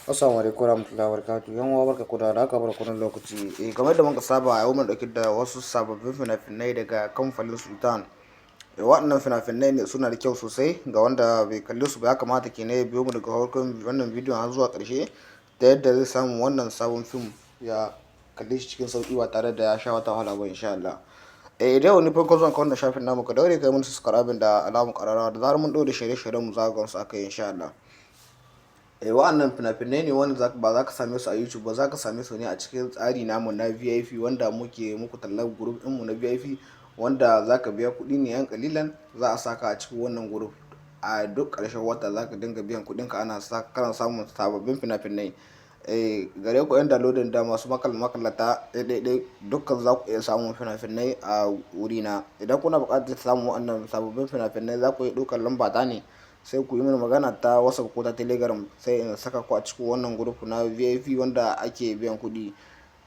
Assalamu alaikum warahmatullahi wabarakatuh. 'Yan uwa, barka ku da haka, barka da lokaci. Kamar da muka saba, a yau mun dauki da wasu sababbin fina-finai daga kamfanin Sultan. Waɗannan fina-finai ne suna da kyau sosai. Ga wanda bai kalli su ba, ya kamata kenan ya biyo mu daga farkon wannan bidiyon har zuwa ƙarshe, ta yadda zai samu wannan sabon fim ya kalle shi cikin sauƙi ba tare da ya sha wata wahala ba, insha Allah. Idan wani farkon zuwan ka wannan shafin namu, ka daure kai mun subscribe da alamun ƙararrawa. Da zarar mun ɗora shirye-shiryen mu, za ka gansu akai, insha Allah. Wa'annan fina-finai ne wanda ba za ka same su a YouTube ba, za ka same su ne a cikin tsari namu na VIP, wanda muke muku tallar group ɗinmu na VIP, wanda za ka biya kuɗi ne yan ƙalilan, za a saka a cikin wannan group. A duk ƙarshen wata za ka dinga biyan kuɗinka, ana kana samun sababbin fina-finai. Gare ku 'yan downloading da masu makallata ɗaiɗaiɗai, dukkan za ku iya samun fina-finai a wurina. Idan kuna buƙatar samun waɗannan sababbin fina-finai, za ku iya ɗaukar lamba ta ne, sai ku yi mini magana ta WhatsApp ko ta Telegram, sai in saka ku a cikin wannan group na VIP wanda ake biyan kuɗi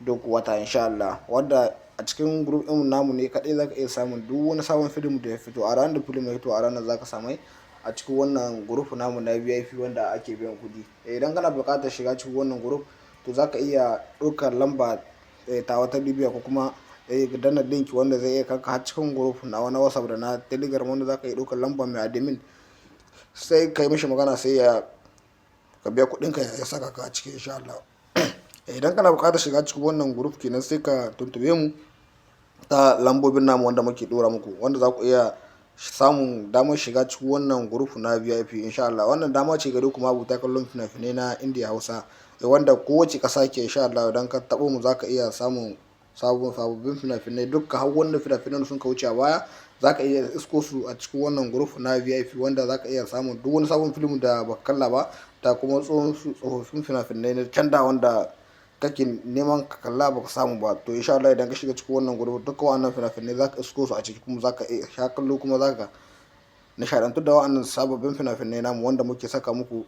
duk wata, insha Allah. Wanda a cikin group ɗin namu ne kaɗai za ka iya samun duk wani sabon film da ya fito. A ranar da film ya fito, a ranar za ka samai a cikin wannan group namu na VIP wanda ake biyan kuɗi. Idan kana buƙatar shiga cikin wannan group, to za ka iya ɗaukar lamba ta wata bibiya ko kuma danna link wanda zai iya kai ka har cikin group nawa na WhatsApp da na Telegram, wanda za ka iya ɗaukar lamba mai admin, sai ka yi mishi magana, sai ya ka biya kuɗinka ya saka ka a ciki, insha Allah. Idan kana buƙatar shiga cikin wannan group kenan, sai ka tuntube mu ta lambobin namu wanda muke ɗora muku, wanda za ku iya samun damar shiga cikin wannan group na VIP, insha Allah. Wannan dama ce gare ku ma'abota kallon fina-finai na Indiya Hausa, wanda kowace ƙasa ke, insha Allah. Idan ka taɓo mu, za ka iya samun sababbin fina-finai dukka, har wannan fina-finan sun ka wuce a baya, za ka iya isko su a cikin wannan group na VIP, wanda za ka iya samun duk wani sabon film da baka kalla ba, da kuma tsofaffin fina-finai na can da wanda kake neman ka kalla baka samu ba. To, insha Allah, idan ka shiga cikin wannan group, dukkan wannan fina-finai za ka isko su a ciki, kuma za ka iya sha kallo, kuma za ka nishaɗantu da wa'annan sababbin fina-finai namu wanda muke saka muku.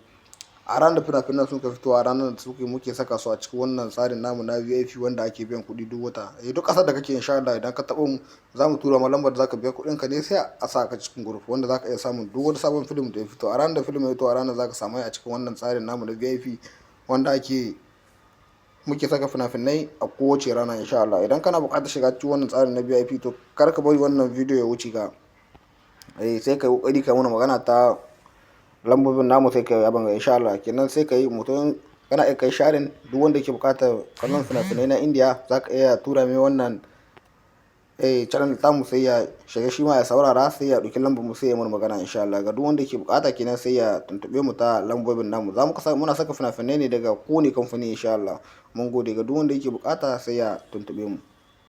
A ranar da fina-finan suka fito, a ranar da suke muke saka su a cikin wannan tsarin namu na VIP wanda ake biyan kuɗi duk wata. Duk ƙasar da kake, insha Allah, idan ka taɓa mu, za mu tura ma lambar da za ka biya kuɗin ka ne, sai a saka cikin group wanda za ka iya samun duk wani sabon film da ya fito. A ranar da film ya fito, a ranar za ka samu a cikin wannan tsarin namu na VIP wanda ake muke saka fina-finai a kowace rana, insha Allah. Idan kana buƙatar shiga cikin wannan tsarin na VIP, to kar ka bari wannan bidiyo ya wuce ka. Sai ka yi ƙoƙari ka mana magana ta lambobin namu, sai ka yi abin, insha Allah. Kenan sai ka yi mutum kana iya kai sharing. Duk wanda ke buƙatar kallon fina-finai na Indiya, za ka iya tura mai wannan channel tamu, sai ya shiga shi ma ya saurara, sai ya ɗauki lambar mu, sai ya mana magana, insha Allah. Ga duk wanda ke buƙata kenan, sai ya tuntuɓe mu ta lambobin namu. Za mu muna saka fina-finai ne daga kowane kamfani, insha Allah. Mun gode. Ga duk wanda yake buƙata, sai ya tuntuɓe mu.